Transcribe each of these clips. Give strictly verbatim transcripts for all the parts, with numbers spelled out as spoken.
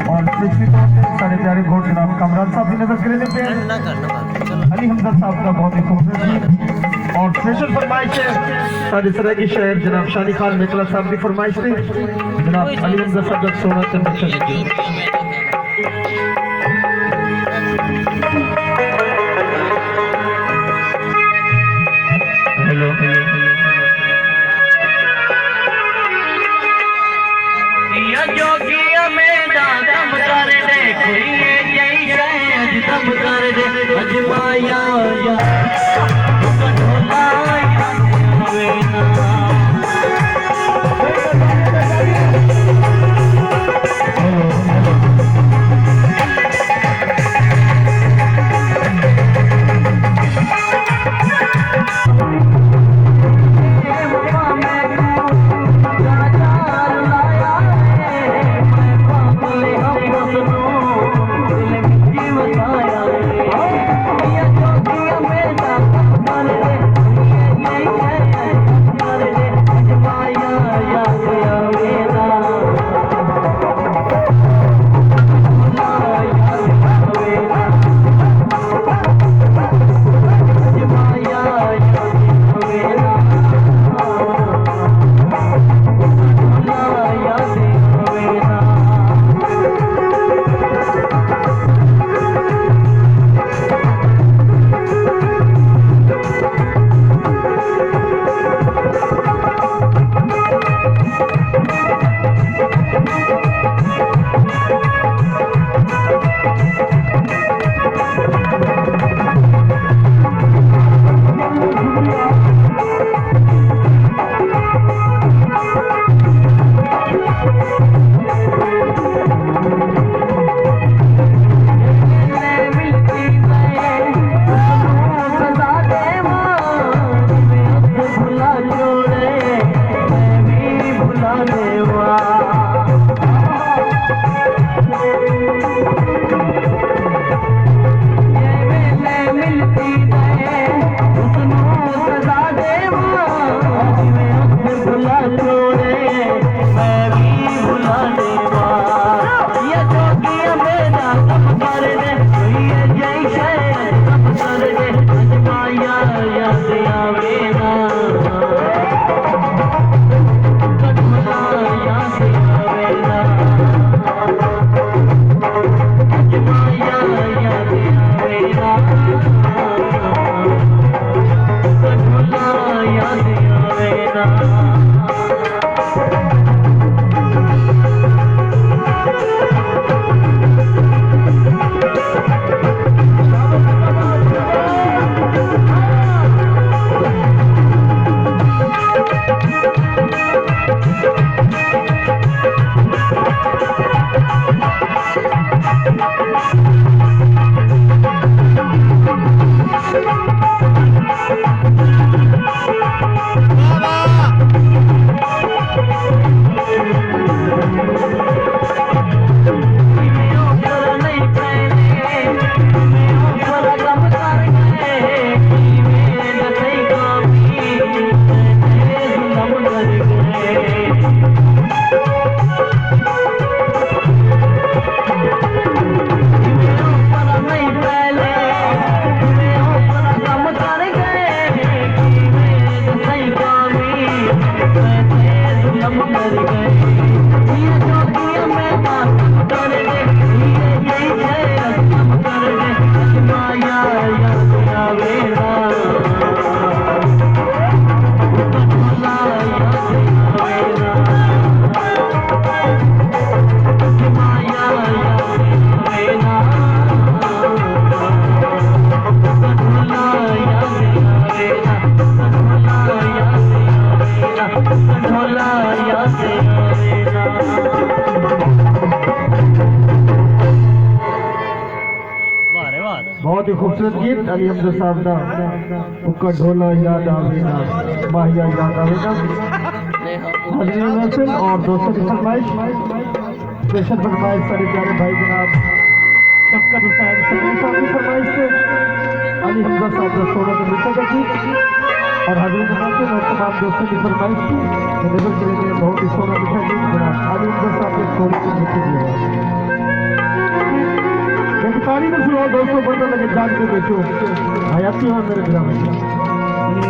اور اسپیشلی طور تے ساݙے پیارے گھوٹ جناب کامران صاحب دی نظر کریندے پئے ہیں۔ علی حمزہ صاحب دا بہت ہی خوبصورت گیت۔ اور اسپیشل فرمائش ہے ساݙے سرائیکی شاعر جناب شانی خان میکلا صاحب دی فرمائش تے جناب علی حمزہ صاحب دا سوہݨا تے مکھیا گیت۔ ہیلو۔ یا جوگی امیداں دم کر ݙے، کوئی اے جئی شے اڄ دم کر ݙے، اڄ مایا یا ڈھولا یا وینا۔ بہت ہی خوبصورت گیت علی حمزہ صاحب دا، اکا ڈھولا یاد آوے نا، ماہیا یاد آوے نا۔ حاضرین محفل اور دوستوں کی فرمائش، اسپیشل فرمائش سارے پیارے بھائی جناب شفقت حسین سنگھی صاحب کی فرمائش سے علی حمزہ صاحب دا سونا تے مٹھے دا گیت۔ اور حاضرین محفل اور تمام دوستوں کی فرمائش سے نظر کریں گے بہت ہی سونا مٹھا گیت جناب علی حمزہ صاحب کے سونے تے مٹھے گیت۔ ایک تالی میں سناؤ دوستو، بندہ لگے جاگ کے بیٹھو، حیاتی ہو میرے گرامی۔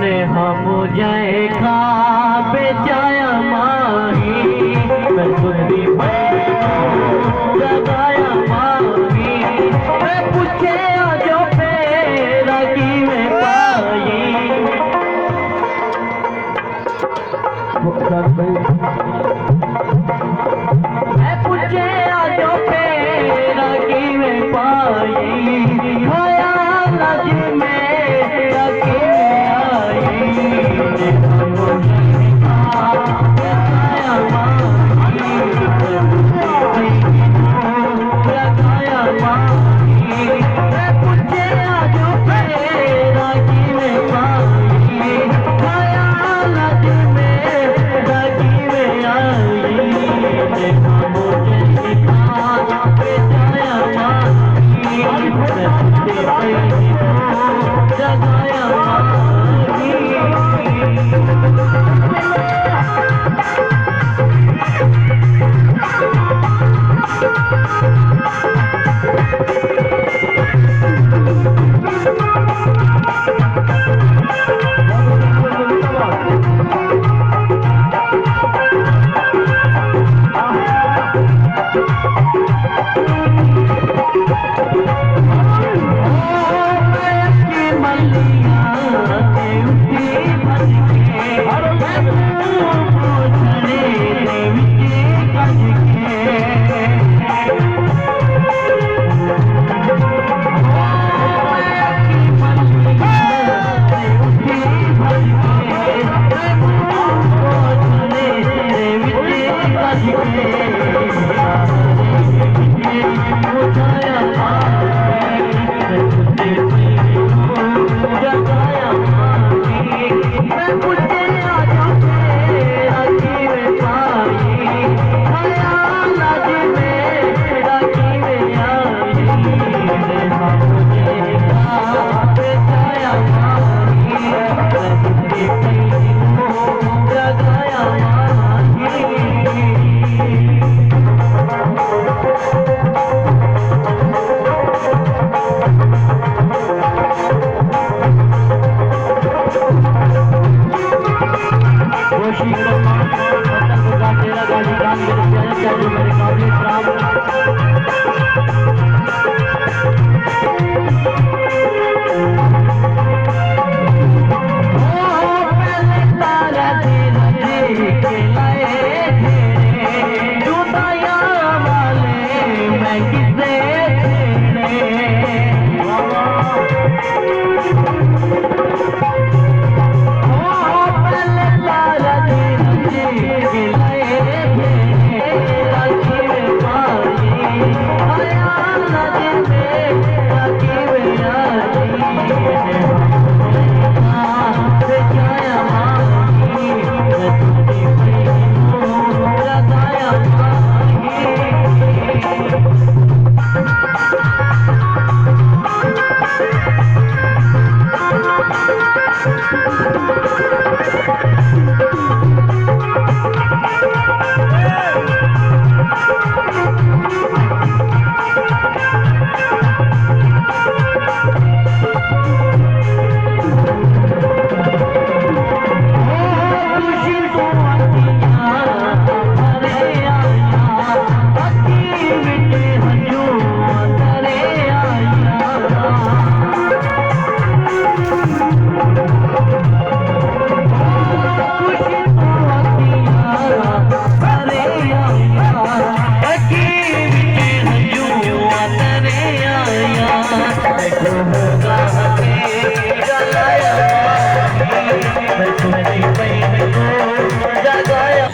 نے ہم جائے خواب جایا ماہی، میں تجھ دی جگایا ماہی، میں پوچھے آ جو پیرا کی میں پائی۔ میں پوچھے آ جو پیرا کیویں پائی، خیال اج میرا کیویں آئی۔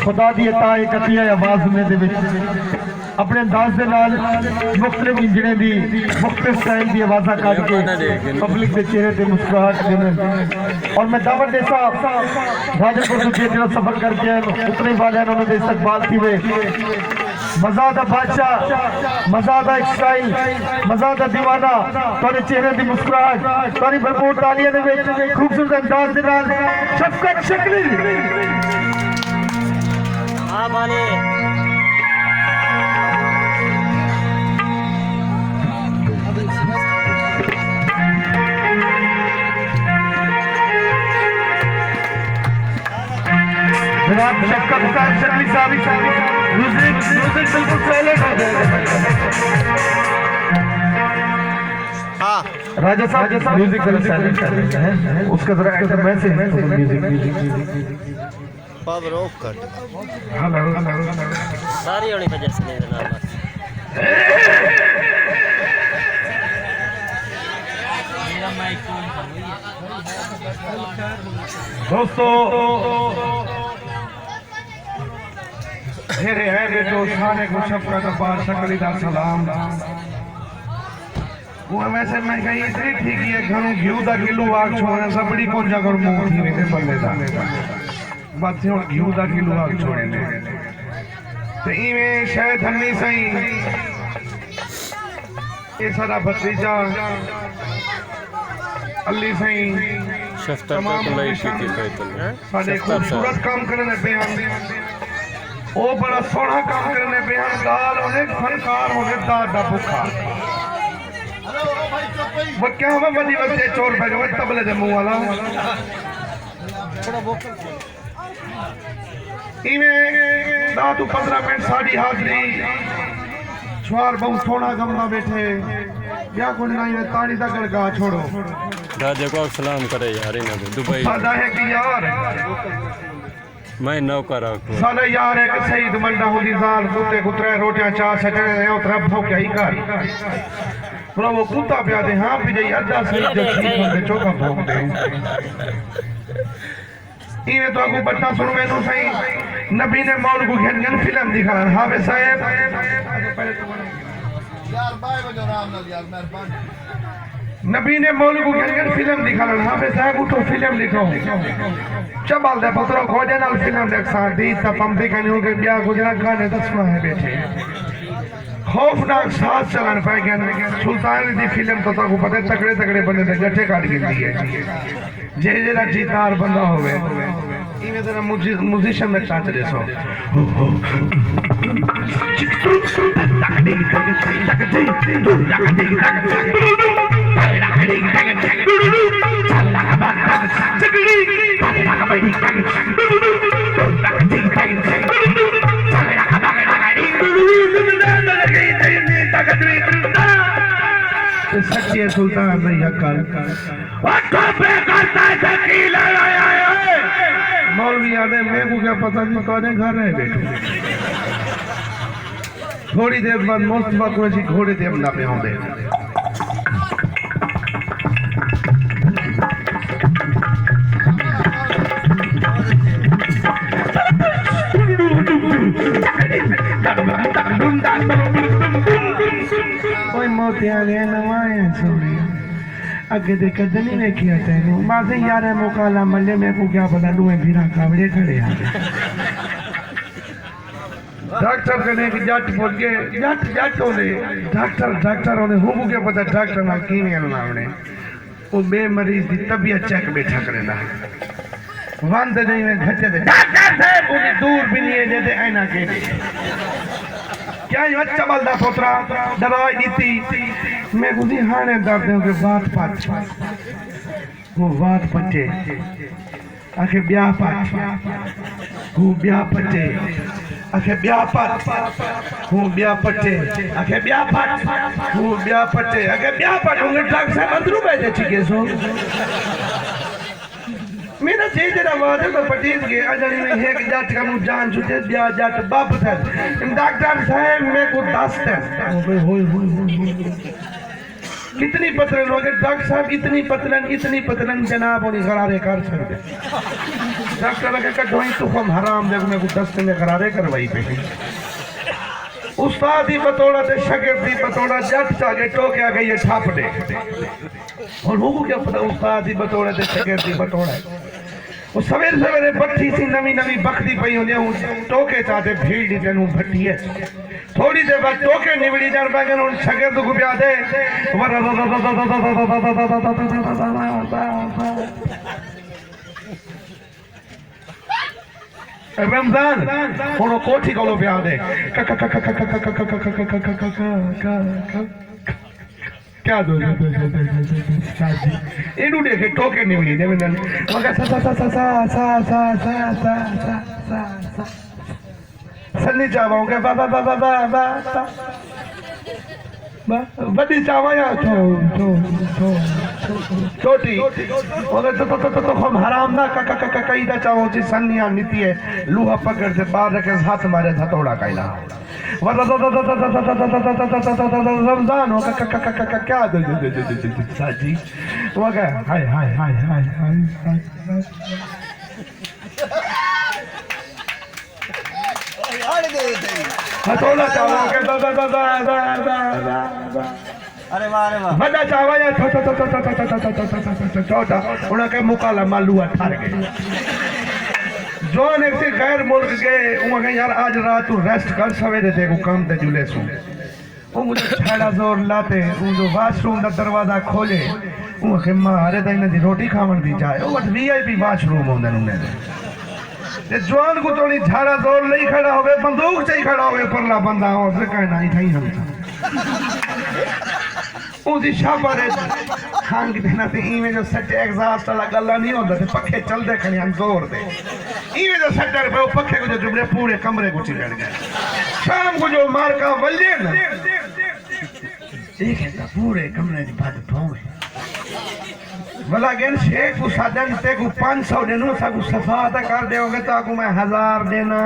خدا دی عطا ہک عطیہ آواز انہیں دے وچ اپݨے انداز دے نال مختلف انجنیں دی مختلف سٹائل دی آوازاں کڈھ کے پبلک دے چہرے تے مسکراہٹ گھنن۔ اور میں دعوت ݙیساں راجن کو سجے جڑا سفر کر کے آئے اتنے والے انہوں نے استقبال تھی ہوئے۔ مزہ دا بادشاہ، مزہ دا ایک سٹائل، مزہ دا دیوانہ، تہاݙے چہرے دی مسکراہٹ، تہاݙی بھرپور تالیاں دے وچ خوبصورت انداز دے نال شفقت شکلی۔ ہاں بھانے۔ جناب شفقت حسین شکلی صاحب، میوزک، میوزک بالکل سائلنٹ ہو جائے۔ ہاں۔ راجہ صاحب، میوزک ذرا سائلنٹ کر لیتے ہیں، اس کا ذرا ایسا میسج ہے، میوزک، میوزک۔ پاور آف کر۔ ہلو، ہلو، ہلو۔ ساری ہوݨی وجہ سے نہیں بنا بس۔ دوستو، میرے ہے بیٹو، سارے کو شفقت عباس شکلی دا سلام۔ وہ ویسے مہنگائی اتنی تھی گئی ہے، گھروں گھیو دا کلو آگ چھوڑے، سبڑی کو جگر منہ تھی ویندے بندے دا۔ بس ہݨ گھیو دا کلو آگ چھوڑے نے۔ تے ایویں شاید ہنی سائیں، اے ساݙا بھتیجا علی سائیں، شفتر تمام تک لائی لوکیشن کیتی پئی تلے۔ ساݙے شفتر صاحب۔ خوبصورت کم کرݨے پئے ہن۔ او بڑا سوہݨا کم کرݨے پئے ہن۔ ڳالھ ہوندے فنکار ہوندے داد دا بکھا۔ وہ کیا ہوا وݙی وسے چور پہ جو طبلے دے منہ والا۔ ایویں ݙاہ توں پندرہ منٹ ساݙی حاضری۔ چھوار ٻہوں سوہݨا ڳمدا ٻیٹھے۔ ٻیا کجھ نہ، ایویں تاڑی دا گڑکا چھوڑو۔ راجے کو سلام کرے یار، انہاں کو دبئی۔ ساݙا ہک یار۔ میں نوکر آکھوں۔ ساݙا یار ہک سعید منڈا، ہوندی ذال کتے کوں ترے روٹیاں چا سٹݨے، اترا بھوکیا ہی کر۔ بھرا وہ کتا پیا دے، ہاں پی جائی ادا سعید جو ٹھیک ہوں تے چوکا بھوک دے۔ ایویں تہاکوں بٹا سݨویندوں سئیں، نبی نے مول کوں گھن گھن فلم ݙکھاوݨ، حافظ صاحب۔ یار، بائے وڄو آرام نال یار، مہربانی۔ نبی نے مول کوں گھن گھن فلم ݙکھاوݨ، حافظ صاحب اٹھو فلم ݙکھاؤ۔ چٻل دے پترو، کجھ نال فلم ݙیکھساں، دید تاں پمدی کائنی، کیونکہ ٻیا کجھ نہ گانے تے سݨائے ٻیٹھے۔ خوفناک ساز چلݨ پئے ڳئن۔ سلطان دی فلم تاں تہاکوں پتہ ہے، تکڑے تکڑے بندے دے ڳٹھے کڈھ گھندی ہے۔ جیڑھے جیڑھا جیتار بندہ ہووے، ایویں طرح موزی-، موزیشن دا ٹچ ݙیسو۔ سچے سلطان دی عقل۔ او ٹوپے کرتا ہے تے کی لڑ آیا ہے؟ مولوی آدھے، میکوں کیا پتہ جی، تہاݙے گھر رہ ٻیٹھو۔ تھوڑی دیر بعد مصطفیٰ قریشی گھوڑے تے امدا پیا ہوندے۔ اوئے موتیاں آلے نواں آئے سوہݨے۔ اڳے تے کدے نی ویکھیا تینوں۔ ماسے یارے مکالا ملے، میکوں کیا پتہ ݙوہیں بھیرا کاوڑے کھڑے ہن۔ ڈاکٹر کنے ہک ڄٹ پڄ ڳئے۔ ڄٹ ڄٹ ہوندے، ڈاکٹر ڈاکٹر ہوندے، ہوکوں کیا پتہ ڈاکٹر نال کیویں الاوݨے۔ او ٻئے مریض دی طبیعت چیک ٻیٹھا کریندا ہا۔ وند جئیں میں گھچے تے، ڈاکٹر صاحب، اوندی دور بینی ہے جے تے عینک ہے۔ کیا ایہو چٻل دا پوترا ݙرا ݙتی؟ میکوں دی ہاݨے درد ہے کہ وات پچ۔ ہوں وات پچے۔ آکھے ٻیا پچ۔ ہوں ٻیا پچے۔ آکھے ٻیا پچ۔ ہوں ٻیا پچے۔ آکھے ٻیا پچ۔ ہوں ٻیا پچے۔ آکھے ٻیا پچ۔ ہوں ڈاکٹر صاحب اندروں ٻہہ تے چکے سو۔ میݙا جیجھڑا وعدے دا پٹیس ڳئے، اڄݨ میں ہک ڄٹ کنوں جان چھٹے، ٻیا ڄٹ بپ تھئے۔ ڈاکٹر صاحب میکوں ݙس تے۔ ہوئے، ہوئے، ہوئے، ہوئے، ہوئے۔ کتنی پتلن؟ ہو گئے ڈاکٹر صاحب، اتنی پتلن، اتنی پتلن، جناب ہونی غرارے کر سکدے۔ ڈاکٹر آکھے کڈھو ہی تخم حرام دے، میں کو دس دن غرارے کروائی پئی۔ استاد دی بتوڑا تے شاگرد دی بتوڑا، جٹ چا کے ٹوکیا گئی ہے ٹھپ ڈے۔ ہن ہوں کیا پتہ استاد دی بتوڑا تے شاگرد دی بتوڑا ہے۔ او سویر سویرے بٹھی سی، نوی نوی بکھدی پئی ہوندی ہے، ہوں ٹوکے چا تے بھیڑ دی تینوں بھٹی ہے۔ تھوڑی دیر بعد ٹوکے نوڑی ڄاݨ پئے ڳئے، ہݨ شاگرد کوں پیا ݙے۔ رمضان، ہݨ او کوٹھی کولوں پیا ݙے۔ کیا دو، دو، دو، دو، دو، دو، دو، سادی۔ اینوں ݙیکھ کے ٹوکے نوڑی ݙے ویندن۔ مگر سا، سا، سا۔ سنی چاواں کے با، با، با۔ با، وݙی چاواں یا چھو، چھو، چھو، چھو، چھوٹی۔ اوندے تو، تو، تو، تو، تو خم حرام نہ ک، ک، ک، ک، کئی دا چاواں چی سنیاں نتی ہے۔ لوہا پکڑ تے باہر رکھے، ہتھ مارے، ہتھوڑا کائنا۔ رمضان ہو ک، ک، ک، ک، ک، کیا دو، دو، دو، ساجی۔ وہ کہ ہائے، ہائے، ہائے۔ ہتھوڑا چاواں کے دا، دا، دا۔ ارے واہ، ارے واہ۔ وݙا چاواں یا چھو، چھو، چھوٹا۔ انہاں کے مکالا مالو ٹھر ڳئے۔ جوان ایک سی غیر ملک ڳئے، انہاں کے یار اڄ رات توں ریسٹ کر، سویرے تیکوں کم تے جلیسوں۔ او مجھے جھاڑا زور لاتے، او جو واش روم دا دروازہ کھولے، او آکھے ماں، ارے تاں انہاں دی روٹی کھاوݨ دی جاء، او وٹ وی آئی پی واش روم ہوندے نے انہاں دے۔ تے جوان کوں توڑی جھاڑا زور لئی کھڑا ہوے، بندوق چئی کھڑا ہوے، پرلا بندہ او سے کہنا ہی تھئی ہم۔ او دی شاپر کھنگ دینا تے ایویں جو سچے ایگزاسٹ والا گلا نہیں ہوندا تے پکھے چلدے کھڑے ہن زور دے۔ ایویں جو سٹر پئے، او پکھے کوں جو جملے پورے کمرے کوں چلڑ ڳئے۔ شام کوں جو مارکا ولجے نا، ݙیکھے تاں پورے کمرے دی بھڄ پووے۔ ولا ڳن شیخ کوں ساݙن، تیکوں پنج سو ݙینوں، ساکوں صفا تاں کر ݙیوگے، تاکوں میں ہزار ݙینا۔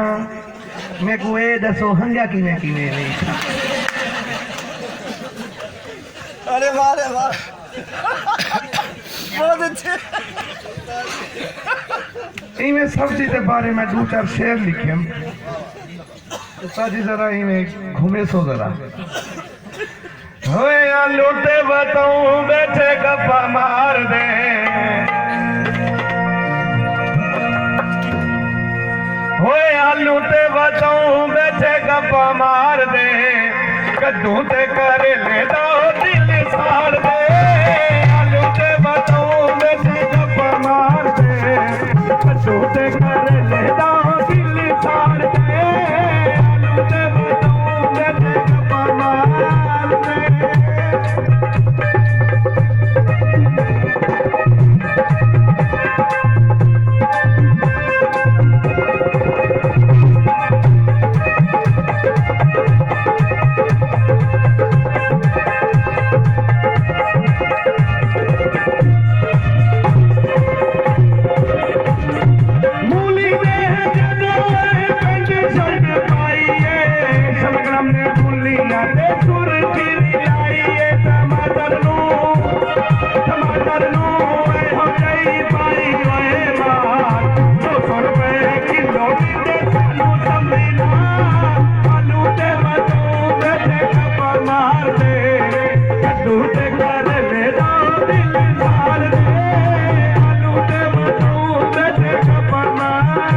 میکوں اے ݙسو ہنگیا کیویں کیویں وے؟ ارے واہ، ارے واہ۔ بہت اچھے۔ ایویں سبزی دے بارے میں ݙو چار شعر لکھے ہن۔ استاد جی ذرا ایویں گھمیسو ذرا۔ ہوئے آلو تے وتوں ٻیٹھے گپاں مار دے۔ ہوئے آلو تے وتوں ٻیٹھے گپاں مار دے۔ کدوں تے کریلے دا دل ساڑ دے۔ آلو تے وتوں ٻیٹھے گپاں مار دے۔ کدوں تے کریلے دا دل ساڑ دے۔ آلو تے وتوں ٻیٹھے گپاں مار دے۔ مولی دے جنوں پنڈ سݙ پائی اے، سلگرم نے مولیاں تے سرخی لائی اے، ٹماٹر نوں، ٹماٹر نوں اے ہو جئی پائی اے مار، دو سو روپے کلو ݙیندے سانوں سمجھنا، آلو تے وتوں ٻیٹھے گپاں مار دے، کدوں تے کریلے دا دل ساڑ دے، آلو تے وتوں ٻیٹھے گپاں مار۔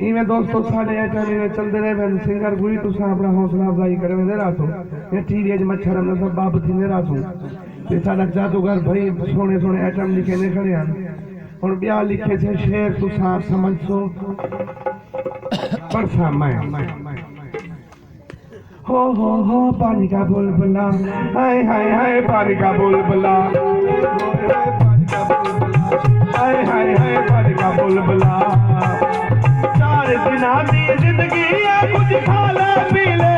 ایویں دوستو، ساݙے ایٹم ایویں چلدے رہے ون، سنگر کوئی تساں اپݨا حوصلہ افزائی کرے ویندے رہسو۔ اے ٹی وی اچ مچھر ہن، اساں باب تھیندے رہسوں۔ تے ساݙا جادوگر بھائی سوہݨے سوہݨے ایٹم لکھیندے کھڑے ہن۔ ہݨ ٻیا لکھے سے شعر تساں سمجھسو، پڑھساں میں۔ ہو ہو ہو پانی کا بلبلا، ہائے ہائے ہائے پانی کا بلبلا، ہائے ہائے ہائے پانی کا بلبلا۔ چار دناں دی زندگی ہے، کجھ کھا لے پی لے۔